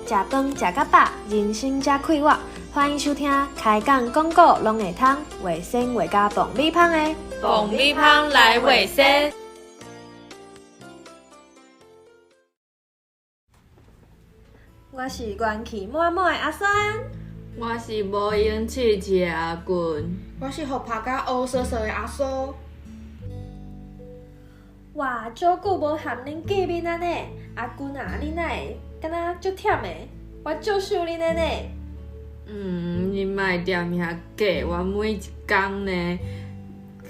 食飯食甲飽，人生才快活。歡迎收聽開講廣告攏會通，衛生畫家爆米芳的爆米芳來衛生。我是元氣滿滿的阿酸，我是無閒試試的阿君，我是予拍甲烏趖趖的阿蘇。哇，足久無和恁見面啊呢，阿君啊，你哪會敢若足忝的？我足想恁的呢。嗯，你莫踮遐假，我每一工呢，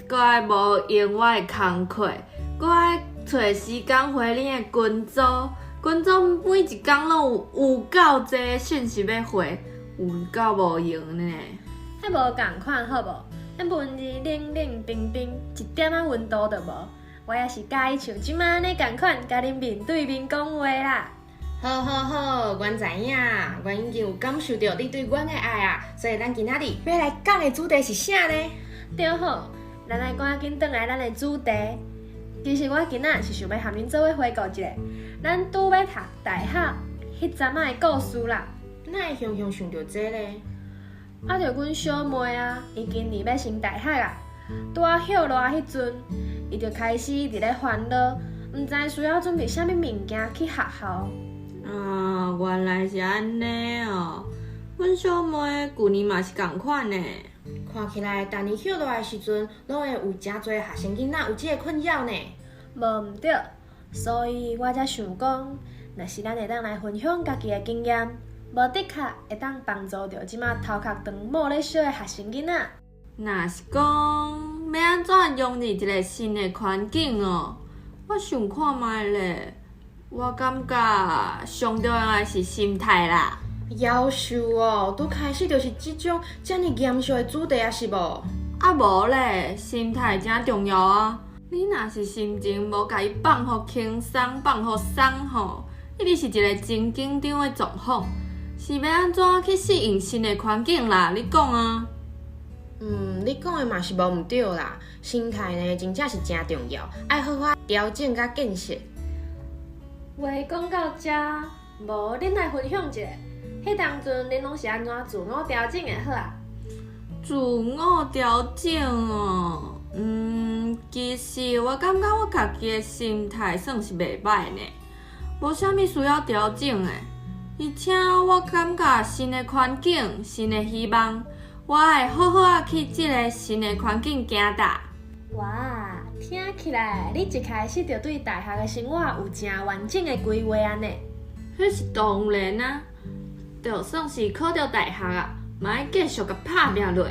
閣愛無閒我的工課，閣愛揣時間回恁的群組，群組每一工攏有夠濟訊息欲回，有夠無閒呢。彼無仝款好無？彼文字冷冷冰冰，一點仔溫度都無。我也是佮意像這馬按呢仝款，共恁面對面講話啦。好好好，阮知影，阮已經有感受著你對阮的愛啊，所以咱今仔日欲來講的主題是啥呢？對好，咱來趕緊轉來咱的主題。其實我今仔是想欲和恁做伙回顧一下，咱拄欲讀大學彼陣仔的故事啦。哪會雄雄想著這呢？啊，著阮小妹啊，伊今年欲升大學啊，拄仔歇熱彼陣，伊就開始佇咧煩惱，毋知需要準備啥物物件去學校。啊，原來是按呢喔！阮小妹舊年嘛是仝款呢。看起來，逐年歇熱的時陣，攏會有誠濟學生囡仔有這个困擾呢。無毋對，所以我才想講，若是咱會當來分享家己的經驗，無的確會當幫助著這馬頭殼長毛咧燒的學生囡仔。若是講欲按怎融入一个新的環境喔，我想看覓咧。我感覺上重要的是心態啦。夭壽喔，拄開始就是這種遮爾嚴肅的主題啊，是無？啊無咧，心態誠重要啊！你若是心情無共伊放予輕鬆，放予鬆吼，一直是一个真緊張的狀況，是欲按怎去適應新的環境啦？你講啊？嗯，你講的嘛是無毋對啦。心態呢，真正是誠重要，愛好好調整佮建設。話講到遮，無恁來分享一下，彼當陣恁攏是按怎自我調整的好啊？自我調整喔，嗯，其實我感覺我家己的心態算是袂䆀呢，無啥物需要調整的。而且我感覺新的環境、新的希望，我會好好仔去這个新的環境行踏。哇，聽起來你一開始就對大學的生活有誠完整的規劃啊呢？彼是當然啊，就算是考著大學啊，嘛愛繼續共拍拚落。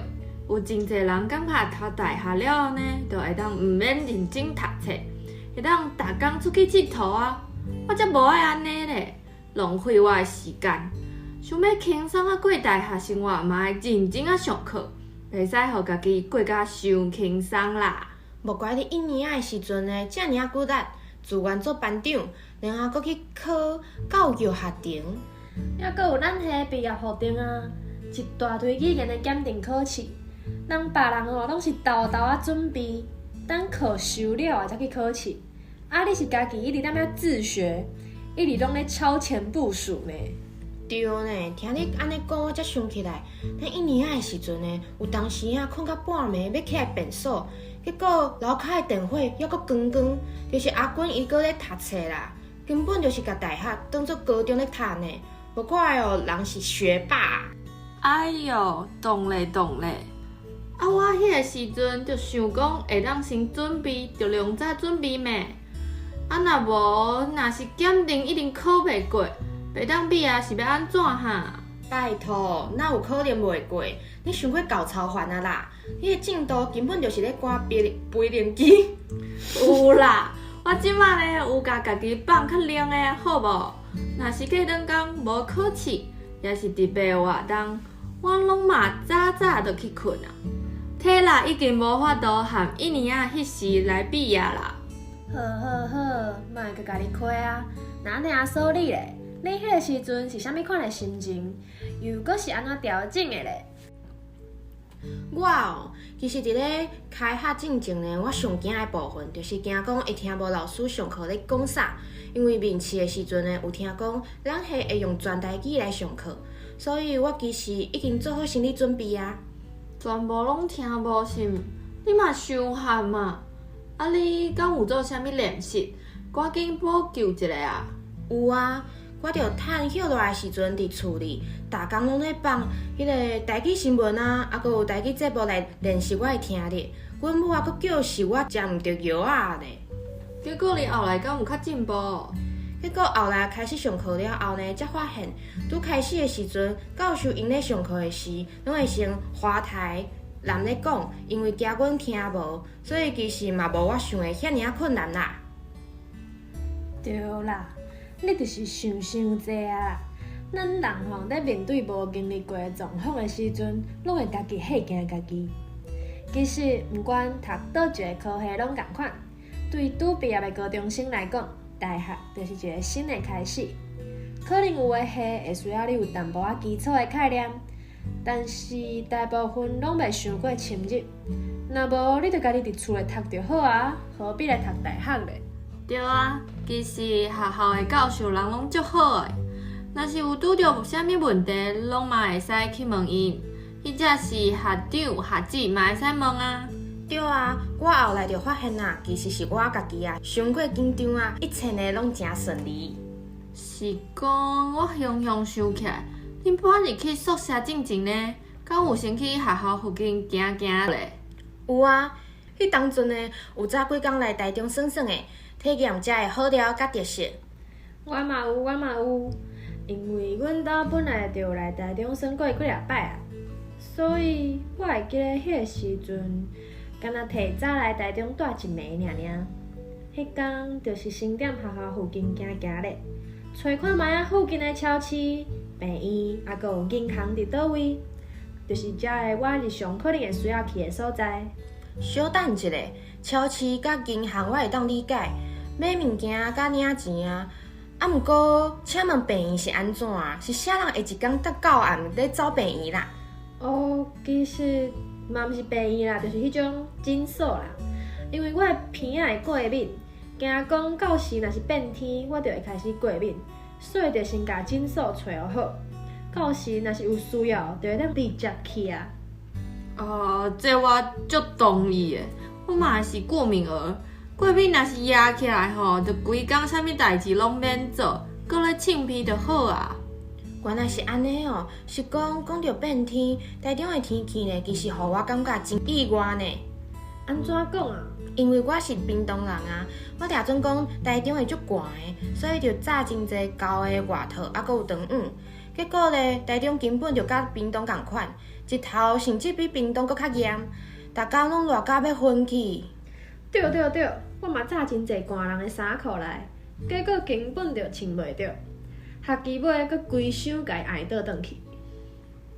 有真濟人感覺讀大學了後呢，就會當毋免認真讀冊，會當逐工出去𨑨迌啊。我才無愛按呢咧，浪費我的時間。想欲輕鬆仔過大學生活，嘛愛認真仔上課，袂使予家己過甲傷輕鬆啦。無怪你一年仔的時陣呢，遮爾仔骨力，自願做班長，然後閣去考教育學程。猶閣有咱彼个畢業予定啊，一大堆語言的檢定考試，人別人哦攏是沓沓仔準備，等課修了啊才去考試。啊，你是家己一直踮遐自學，一直攏咧超前部署呢。對呢，聽你按呢講，我才想起來，咱一年仔的時陣呢，有當時仔睏到半暝，欲起來便所，結果樓跤的電火猶閣光光，就是阿君伊閣咧讀冊啦，根本就是共大學當做高中咧讀呢，無怪哦，人是學霸。哎喲，當咧當咧，啊我彼个時陣就想講會當先準備，就量早準備咩？啊若無，若是檢定一定考袂過。袂當比啊，是欲按怎哈？拜託，哪有可能袂過？你傷過厚操煩啊啦！你的進度根本就是咧趕飛行機。有啦，我這馬咧有共家己放較冷的，好無？若是過兩工無考試，抑是特別活動，我攏嘛早早就去睏啊。體力已經無法度和一年仔彼時來比啊啦。好好好，莫閣共你虧啊！那按呢阿蘇你咧？你彼个時陣是啥物款的心情？又閣是按怎調整的咧？我哦，其實佇咧開學進前呢，我上驚的部分就是驚講會聽無老師上課咧講啥，因為面試的時陣呢，有聽講咱系會用全台語來上課，所以我其實已經做好心理準備啊。全部攏聽無是毋？你嘛傷憨嘛！啊，你敢有做啥物練習？趕緊補救一下啊！有啊，我著趁歇落來的時陣，佇厝裡，逐工攏咧放彼个台語新聞啊，猶閣有台語節目來練習我的聽力。阮母猶閣叫死我食毋著藥仔咧。結果你後來敢有較進步？結果後來開始上課了後呢，才發現拄開始的時陣，教授𪜶咧上課的時，攏會先滑台人咧講，因為驚阮聽無，所以其實嘛無我想的遐爾仔困難啦。對啦，你就是想傷濟啊！咱人吼，咧面對無經歷過的狀況的時陣，攏會家己嚇驚家己。其實，毋管讀佗一个科系攏仝款，對拄畢業的高中生來講，大學就是一个新的開始。可能有的系會需要你有淡薄仔基礎的概念，但是大部分攏袂傷過深入。若無，你就家己佇厝內讀就好啊，何必來讀大學咧？對啊，其實學校的教授人攏足好的，若是有拄著啥物問題，攏嘛會使去問𪜶，彼者是學長學姊嘛會使問啊。對啊，我後來就發現啊，其實是我家己啊，傷過緊張啊，一切呢攏誠順利。是講我雄雄想起來，恁搬入去宿舍進前呢，敢有先去學校附近行行咧？有啊，彼當陣呢，有早幾工來台中耍耍的，體驗遮的好料佮特色。我嘛有，我嘛有，因為阮兜本來就來台中耍過幾若擺啊，所以我會記得彼个時陣，敢若提早來台中蹛一暝爾爾。彼工就是先踮學校附近行行咧，揣看覓仔附近的超市、病院，猶閣有銀行佇佗位，就是遮个我日常可能會需要去的所在。小等一下，超市佮銀行我會當理解，買物件佮領錢啊。啊，毋過，請問病院是按怎啊？是啥人會一工搭到暗咧走病院啦？哦，其實嘛毋是病院啦，就是彼種診所啦。因為我的鼻仔會過敏，驚講到時若是變天，我就會開始過敏，所以就先共診所揣好。到時若是有需要，就會當直接去啊。哦，這我足同意的，我嘛是過敏兒，過敏若是壓起來吼，就規工啥物代誌攏免做，閣咧擤鼻就好啊。原來是按呢哦，是講講著變天，台中的天氣呢，其實予我感覺真意外呢。按怎講啊？因為我是屏東人啊，我聽準講台中會足寒的，所以就紮真濟厚的外套，猶閣有長羽。結果咧，台中根本就佮屏東仝款，日頭甚至比屏東閣較炎，逐工攏熱甲欲昏去。對對對，我嘛紮真濟寒人的衫褲來，結果根本就穿袂著，學期尾閣規箱共伊愛倒轉去。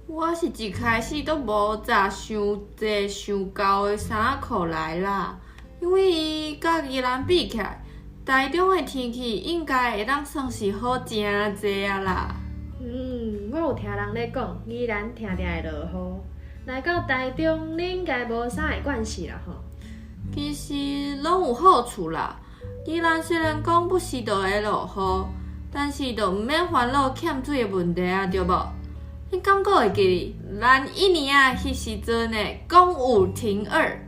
我是一開始都無紮傷濟傷厚的衫褲來啦，因為伊佮宜蘭比起來，台中的天氣應該會當算是好誠濟啊啦。嗯，我有聽人咧講，宜蘭定定會落雨，來到台中，你應該無啥會慣勢啦吼。其實攏有好處啦。宜蘭雖然講不時就會落雨，但是就毋免煩惱欠水的問題啊，對無？你敢閣會記得咱一年仔彼時陣的講五停二，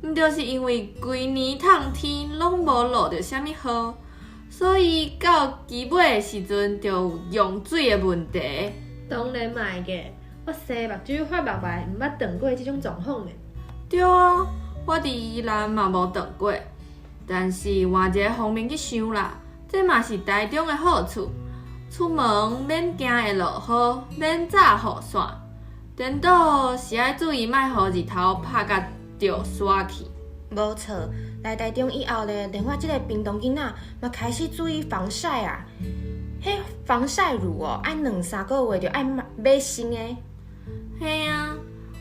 毋就是因為規年透天攏無落著啥物雨，所以到期尾的時陣就有用水的問題。當然嘛會記，我生目睭發目內，毋捌撞過這種狀況呢。對啊，我佇宜蘭嘛無撞過，但是換一个方面去想啦，這嘛是台中的好處。出門免驚會落雨，免紮雨傘，顛倒是愛注意莫予日頭拍甲著沙去。無錯，來台中以後咧，連我這个屏東囡仔嘛開始注意防曬啊。彼防曬乳哦，愛兩三個月就愛買新的。嘿啊，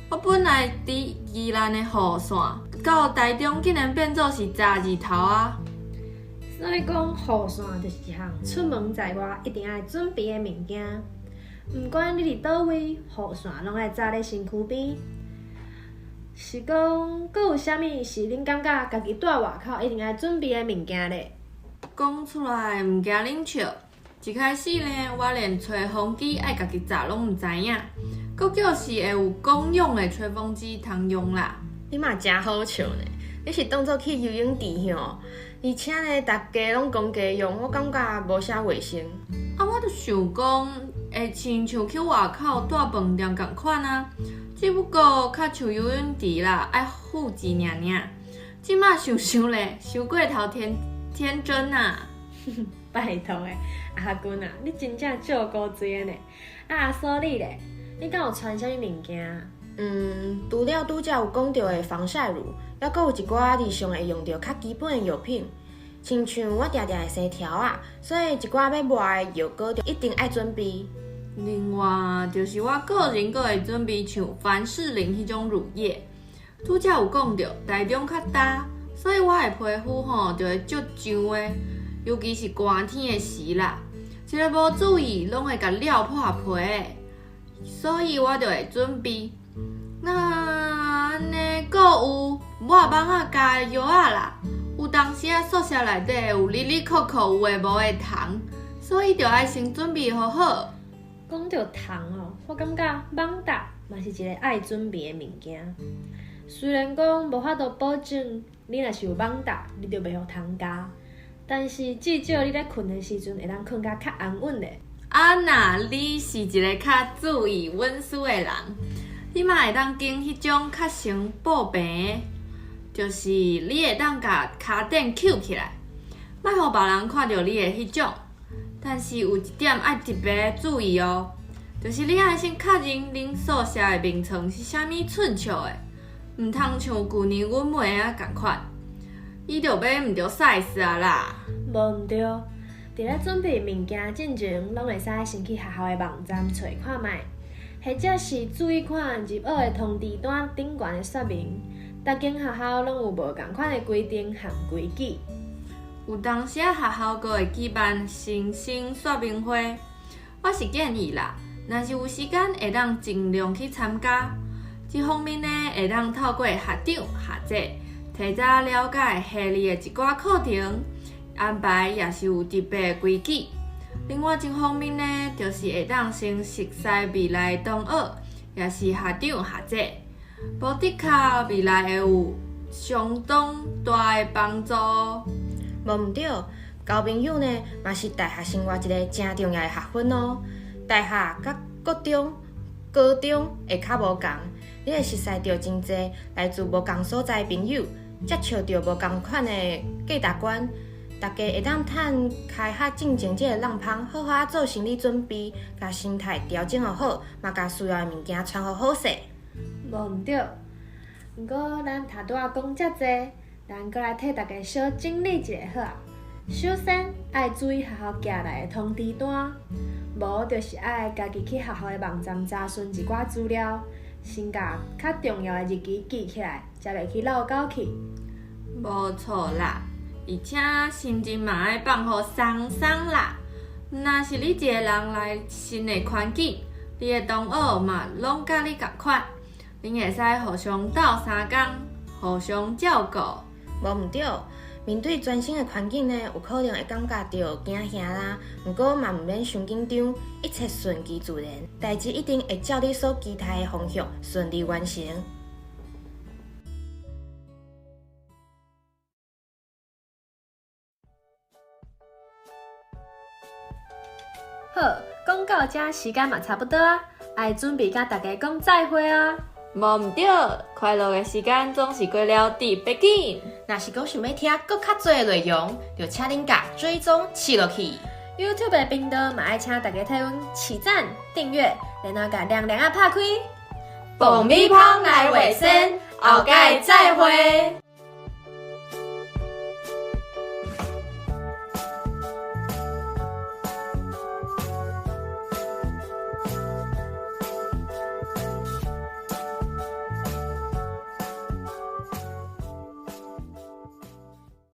我本來佇宜蘭的雨傘，到台中竟然變做是紮日頭啊！所以講，雨傘就是一項出門在外一定愛準備的物件。毋管你佇佗位，雨傘攏愛紮咧身軀邊。是講，閣有啥物是恁感覺家己蹛外口一定愛準備的物件咧？講出來毋驚恁笑。一開始呢，我連吹風機愛家己紮攏毋知影，閣叫是會有公用的吹風機通用啦。你嘛誠好笑呢！你是當做去游泳池吼，而且呢，逐家攏講家用，我感覺無啥衛生。啊，我就想講，會親像去外口蹛飯店仝款啊，只不過較像游泳池啦，愛付錢爾爾。這馬想想咧，傷過頭天天真啊！拜託的，阿君啊，你真正照顧水的呢。啊，阿蘇你咧，你敢有傳啥物物件？除了拄才有講著的防曬乳，猶閣有一寡日常會用著較基本的藥品，親像我定定會生條仔，所以一寡欲抹的藥膏就一定愛準備。另外，就是我個人閣會準備像凡士林彼種乳液。拄才有講著，台中較焦，所以我的皮膚吼就會足脹的，尤其是寒天的時啦，一个無注意，攏會共燎破皮的，所以我就會準備。那按呢，閣有抹網仔加藥仔啦。有當時仔宿舍內底有哩哩扣扣有的無的蟲，所以著愛先準備好好。講著蟲哦，我感覺網罩嘛是一个愛準備的物件。雖然講無法度保證，你若是有網罩，你就袂予蟲咬，但是至少你咧睏的時陣會當睏甲較安穩咧。啊，若你是一个較注意隱私的人，你嘛會當揀彼種較先報平的，就是你會當共跤墊抾起來，莫予別人看著你的彼種。但是有一點愛特別注意哦，就是你愛先確認恁宿舍的眠床是啥物寸尺的，毋通像舊年阮妹仔仝款，伊就買毋著 size 啊啦。無毋著，佇咧準備物件進前，攏會使先去學校的網站揣看覓，或者是注意看入學的通知單頂懸的說明。逐間學校攏有無仝款的規定和規矩。有當時仔學校閣會舉辦新生說明會，我是建議啦，若是有時間會當盡量去參加。這方面呢，會當透過學長學姐提早了解系裡的一寡課程安排，也是有特別的規矩。另外一方面呢，就是會當先熟似未來的同學，也是學長學姐，無的確未來會有相當大的幫助。無毋著，交朋友呢，嘛是大學生活一个誠重要的學分哦。大學佮國中、高中會較無仝，你會熟似著真濟來自無仝所在的朋友，接觸著無仝款的價值觀，大家會當趁開學進前這个浪芳，好好仔做心理準備，共心態調整予好，嘛共需要的物件傳予好勢。無毋著，毋過咱頭拄仔講遮濟，咱閣來替大家小整理一下好啊。首先愛注意學校寄來的通知單，無就是愛家己去學校的網站查詢一寡資料，先共較重要的日期記起來，才袂去落狗去。無錯啦，而且心情嘛愛放予鬆鬆啦。若是你一個人來新的環境，你的同學嘛攏佮你仝款，恁會使互相鬥相共，互相照顧。無毋著，面對全新的環境呢，有可能會感覺著驚嚇啦。毋過嘛毋免傷緊張，一切順其自然，代誌一定會照你所期待的方向順利完成。好，講到這時間嘛差不多啊，愛準備佮大家講再會啊。無毋著，快樂的時間總是過了特別緊。若是講想欲聽閣較濟的內容，就請恁共追蹤試落去。 YouTube 的頻道嘛愛請大家替阮起讚、訂閱，然後共亮亮仔拍開。爆米芳來衛生，後擺再會。